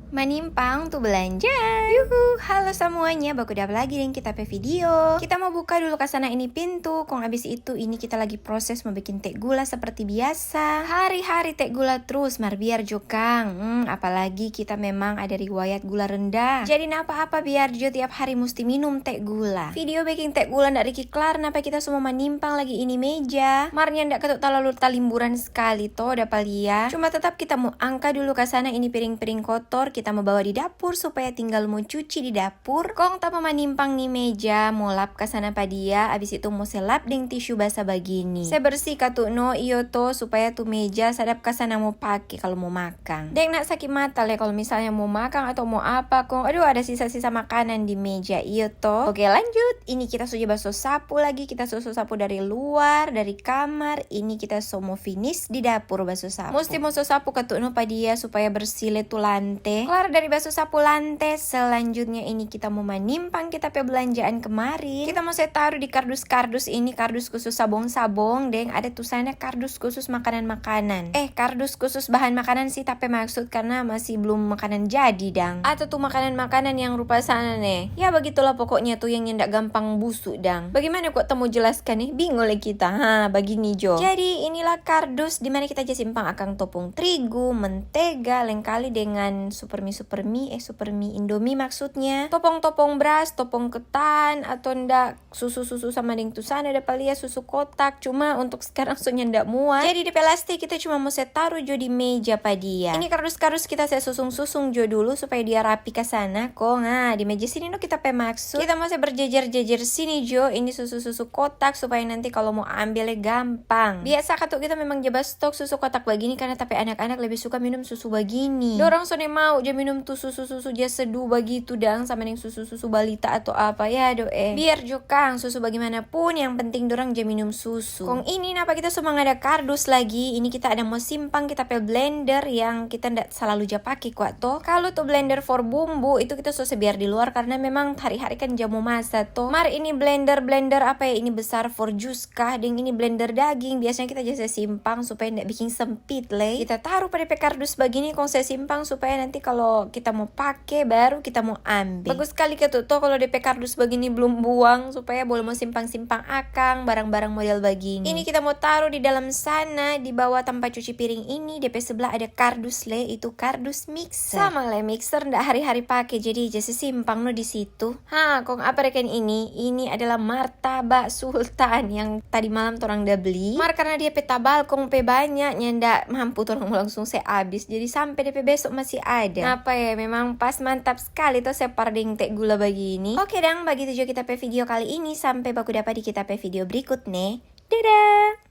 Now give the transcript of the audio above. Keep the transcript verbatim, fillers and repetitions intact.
Manimpang tu belanja. Yuhu, halo samuanya, baku dapa lagi deng kita pe video. Kita mo buka dulu ka sana ini pintu, kong abis itu ini kita lagi proses mo bikin te gula seperti biasa. Hari-hari te gula trus, mar biar jo kang. Hmm, apalagi kita memang ada riwayat gula rendah. Jadi napa apa biar jo tiap hari musti minum te gula. Video biking te gula ndak riki klar, napa kita so mo manimpang lagi ini meja. Mar nyanda katu talalu talimburan skali to, dapa lia. Cuma tetap kita mo angka dulu ka sana ini piring-piring kotor, kita mo bawa di dapur supaya tinggal mo cuci di dapur. Kong ta mo manimpang ni meja, mo lap ka sana pa dia, abis itu mo se lap deng tisu basa bagini. Se bersih katu no, iyo to, supaya tu meja sadap ka sana mo pake kalu mo makang. Deng nak saki mata le kalu misalnya mo makang atau mo apa kong, aduh, ada sisa-sisa makanan di meja, iyo to. Oke, lanjut. Ini kita so ja baso sapu lagi, kita so, so sapu dari luar, dari kamar. Ini kita so mo finish di dapur baso sapu. Musti mo so sapu katu no pa dia supaya bersih le tu lante. Klar dari baso sapu lante, selanjutnya ini kita mo manimpang kita pe belanjaan kemarin. Kita mo se taru di kardus-kardus ini, kardus khusus sabong-sabong, deng ada tu sana kardus khusus makanan-makanan. Eh, kardus khusus bahan makanan sih, tapi maksud karena masih belum makanan jadi dang. Atau tu makanan-makanan yang rupa sana ne. Ya, begitulah pokoknya tu yang nyanda gampang busu dang. Bagaimana kok ta mo jelaskan nih? Bingung lagi kita. Ha, bagini jo. Jadi, inilah kardus di mana kita ja simpang akang topung trigu, mentega, lengkali dengan supermi-supermi, eh, supermi Indomie maksudnya. Topong-topong bras, topong ketan, atau ndak susu-susu sama deng tu sana dapa lia, susu kotak. Cuma untuk sekarang so nyanda muat. Jadi depe lastik kita cuma mo se taru jo di meja pa dia. Ini kardus-kardus kita se susung-susung jo dulu supaya dia rapi ka sana. Kong, ah, di meja sini no kita pe maksud. Kita mo se berjejer-jejer sini jo ini susu-susu kotak supaya nanti kalu mo ambe le gampang. Biasa katu kita memang ja bastok susu kotak bagini karena ta pe anak-anak lebe suka minum susu bagini. Dorang so ne mau ja minum tu susu-susu ja seduh bagitu dang sama deng susu-susu balita atau apa. Ya do eh. Biar jo kang susu bagimanapun, yang penting dorang ja minum susu. Kong ini napa kita so mangada kardus lagi, ini kita ada mo simpang kita pe blender yang kita nda salalu ja pake kwa to. Kalu tu blender for bumbu itu kita so se biar di luar karena memang hari-hari kan ja mo masa to. Mar ini blender-blender apa ya, ini besar for jus kah, deng ini blender daging, biasanya kita ja se simpang supaya nda biking sempit lei. Kita taru pa depe kardus bagini kong se simpang supaya nanti kalu kita mo pake baru kita mo ambe. Bagus skali katu to kalu depe kardus bagini blum buang supaya bole mo simpang-simpang akang barang-barang model bagini. Ini kita mo taru di dalam sana, di bawa tampa cuci piring ini, depe seblah ada kardus le, itu kardus mixer. Sama le mixer nda hari-hari pake, jadi ja se simpang no di situ. Ha, kong apa reken ini? Ini adalah martabak sultan yang tadi malam torang da bli. Mar karna dia pe tabal kong pe banya, nyanda mampu torang mo langsung se abis. Jadi sampe depe beso masih ada. Napa ya, memang pas mantap skali to se par deng te gula bagini. Oke dang, bagitu jo kita pe video kali ini. Sampe baku dapa di kita pe video berikut ne. Dadah!